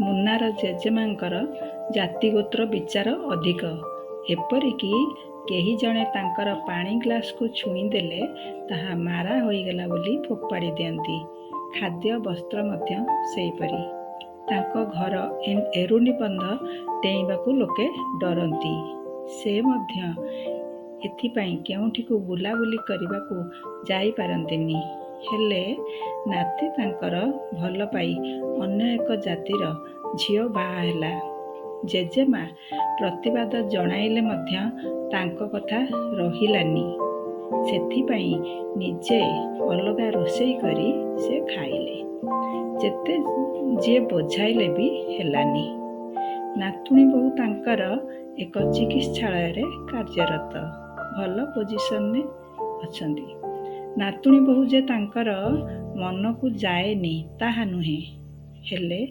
ମୁନାର ଜେଜେମାଙ୍କର ଜାତିଗୋତ୍ର ବିଚାର ଅଧିକ। ଏପରିକି କେହି ଜଣେ ତାଙ୍କର ପାଣି ଗ୍ଲାସକୁ ଛୁଇଁଦେଲେ ତାହା ମାରା ହୋଇଗଲା ବୋଲି ଫୋପାଡ଼ି ଦିଅନ୍ତି। ଖାଦ୍ୟ, ବସ୍ତ୍ର ମଧ୍ୟ ସେହିପରି। ତାଙ୍କ ଘର ଏରୁଣ୍ଡି ବନ୍ଧ ଡେଇଁବାକୁ ଲୋକେ ଡରନ୍ତି। ସେ ମଧ୍ୟ ଏଥିପାଇଁ କେଉଁଠିକୁ ବୁଲାବୁଲି କରିବାକୁ ଯାଇପାରନ୍ତିନି। ହେଲେ ନାତି ତାଙ୍କର ଭଲପାଇ ଅନ୍ୟ ଏକ ଜାତିର ଝିଅ ବାହା ହେଲା। ଜେଜେମା ପ୍ରତିବାଦ ଜଣାଇଲେ ମଧ୍ୟ ତାଙ୍କ କଥା ରହିଲାନି। ସେଥିପାଇଁ ନିଜେ ଅଲଗା ରୋଷେଇ କରି ସେ ଖାଇଲେ। ଯେତେ ଯିଏ ବୁଝାଇଲେ ବି ହେଲାନି। ନାତୁଣୀ ବୋହୂ ତାଙ୍କର ଏକ ଚିକିତ୍ସାଳୟରେ କାର୍ଯ୍ୟରତ। ଭଲ ପୋଜିସନରେ ଅଛନ୍ତି। ନାତୁଣୀ ବୋହୂ ଯେ ତାଙ୍କର ମନକୁ ଯାଏନି ତାହା ନୁହେଁ, ହେଲେ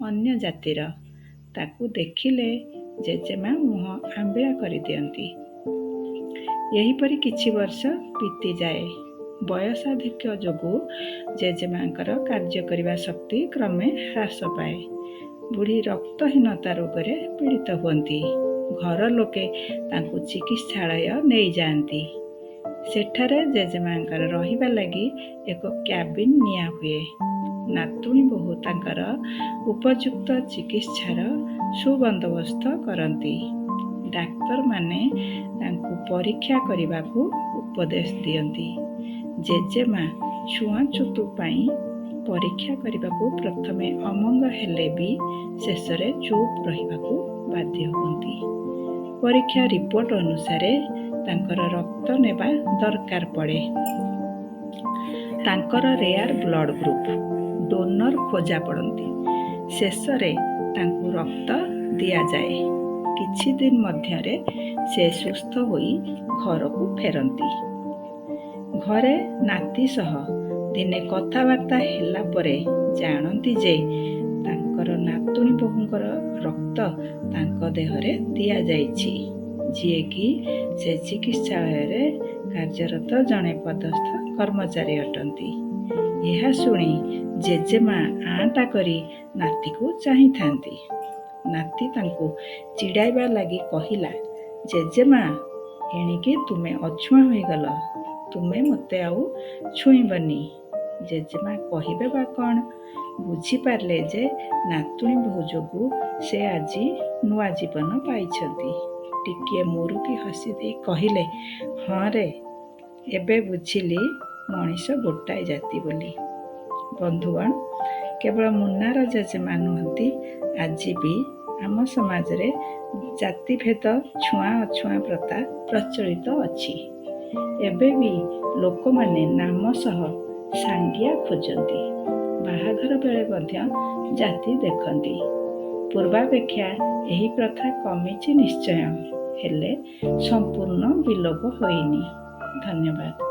ଅନ୍ୟ ଜାତିର। ତାକୁ ଦେଖିଲେ ଜେଜେମା ମୁହଁ ଆମ୍ବିଳା କରିଦିଅନ୍ତି। ଏହିପରି କିଛି ବର୍ଷ ବିତିଯାଏ। ବୟସାଧିକ୍ୟ ଯୋଗୁଁ ଜେଜେମାଙ୍କର କାର୍ଯ୍ୟ କରିବା ଶକ୍ତି କ୍ରମେ ହ୍ରାସ ପାଏ। ବୁଢ଼ୀ ରକ୍ତହୀନତା ରୋଗରେ ପୀଡ଼ିତ ହୁଅନ୍ତି। ଘର ଲୋକେ ତାଙ୍କୁ ଚିକିତ୍ସାଳୟ ନେଇଯାଆନ୍ତି। ସେଠାରେ ଜେଜେମାଙ୍କର ରହିବା ଲାଗି ଏକ କ୍ୟାବିନ୍ ନିଆହୁଏ। ନାତୁଣୀ ବୋହୂ ତାଙ୍କର ଉପଯୁକ୍ତ ଚିକିତ୍ସାର ସୁବନ୍ଦୋବସ୍ତ କରନ୍ତି। ଡାକ୍ତରମାନେ ତାଙ୍କୁ ପରୀକ୍ଷା କରିବାକୁ ଉପଦେଶ ଦିଅନ୍ତି। ଜେଜେମା ଛୁଆଁଛୁତ ପାଇଁ ପରୀକ୍ଷା କରିବାକୁ ପ୍ରଥମେ ଅମଙ୍ଗ ହେଲେ ବି ଶେଷରେ ଚୁପ୍ ରହିବାକୁ ବାଧ୍ୟ ହୁଅନ୍ତି। ପରୀକ୍ଷା ରିପୋର୍ଟ ଅନୁସାରେ ତାଙ୍କର ରକ୍ତ ନେବା ଦରକାର ପଡ଼େ। ତାଙ୍କର ରେୟାର ବ୍ଲଡ୍ ଗ୍ରୁପ୍। ଡୋନର ଖୋଜା ପଡ଼ନ୍ତି। ଶେଷରେ ତାଙ୍କୁ ରକ୍ତ ଦିଆଯାଏ। କିଛି ଦିନ ମଧ୍ୟରେ ସେ ସୁସ୍ଥ ହୋଇ ଘରକୁ ଫେରନ୍ତି। ଘରେ ନାତି ସହ ଦିନେ କଥାବାର୍ତ୍ତା ହେଲା ପରେ ଜାଣନ୍ତି ଯେ ତାଙ୍କର ନାତୁଣୀ ବୋହୂଙ୍କର ରକ୍ତ ତାଙ୍କ ଦେହରେ ଦିଆଯାଇଛି, ଯିଏକି ସେ ଚିକିତ୍ସାଳୟରେ କାର୍ଯ୍ୟରତ ଜଣେ ପଦସ୍ଥ କର୍ମଚାରୀ ଅଟନ୍ତି। ଏହା ଶୁଣି ଜେଜେମା ଆଁଟା କରି ନାତିକୁ ଚାହିଁଥାନ୍ତି। ନାତି ତାଙ୍କୁ ଚିଡ଼ାଇବା ଲାଗି କହିଲା, ଜେଜେମା, ଏଣିକି ତୁମେ ଅଛୁଆଁ ହୋଇଗଲ। ତୁମେ ମୋତେ ଆଉ ଛୁଇଁବନି। ଜେଜେମା କହିବେ ବା କ'ଣ, ବୁଝିପାରିଲେ ଯେ ନାତୁଣୀ ବୋହୂ ଯୋଗୁଁ ସେ ଆଜି ନୂଆ ଜୀବନ ପାଇଛନ୍ତି। ଟିକିଏ ମୁରୁକି ହସି ଦେଇ କହିଲେ, ହଁ ରେ, ଏବେ ବୁଝିଲି ମଣିଷ ଗୋଟାଏ ଜାତି ବୋଲି। ବନ୍ଧୁଗଣ, କେବଳ ମୁନାର ଜେଜେମା ନୁହନ୍ତି, ଆଜି ବି ଆମ ସମାଜରେ ଜାତିଭେଦ, ଛୁଆଁ ଅଛୁଆଁ ପ୍ରଥା ପ୍ରଚଳିତ ଅଛି। ଏବେ ବି ଲୋକମାନେ ନାମ ସହ ସାଙ୍ଗିଆ ଖୋଜନ୍ତି। ବାହାଘର ବେଳେ ମଧ୍ୟ ଜାତି ଦେଖନ୍ତି। ପୂର୍ବାପେକ୍ଷା ଏହି ପ୍ରଥା କମିଛି ନିଶ୍ଚୟ, ହେଲେ ସମ୍ପୂର୍ଣ୍ଣ ବିଲୋପ ହୋଇନି। ଧନ୍ୟବାଦ।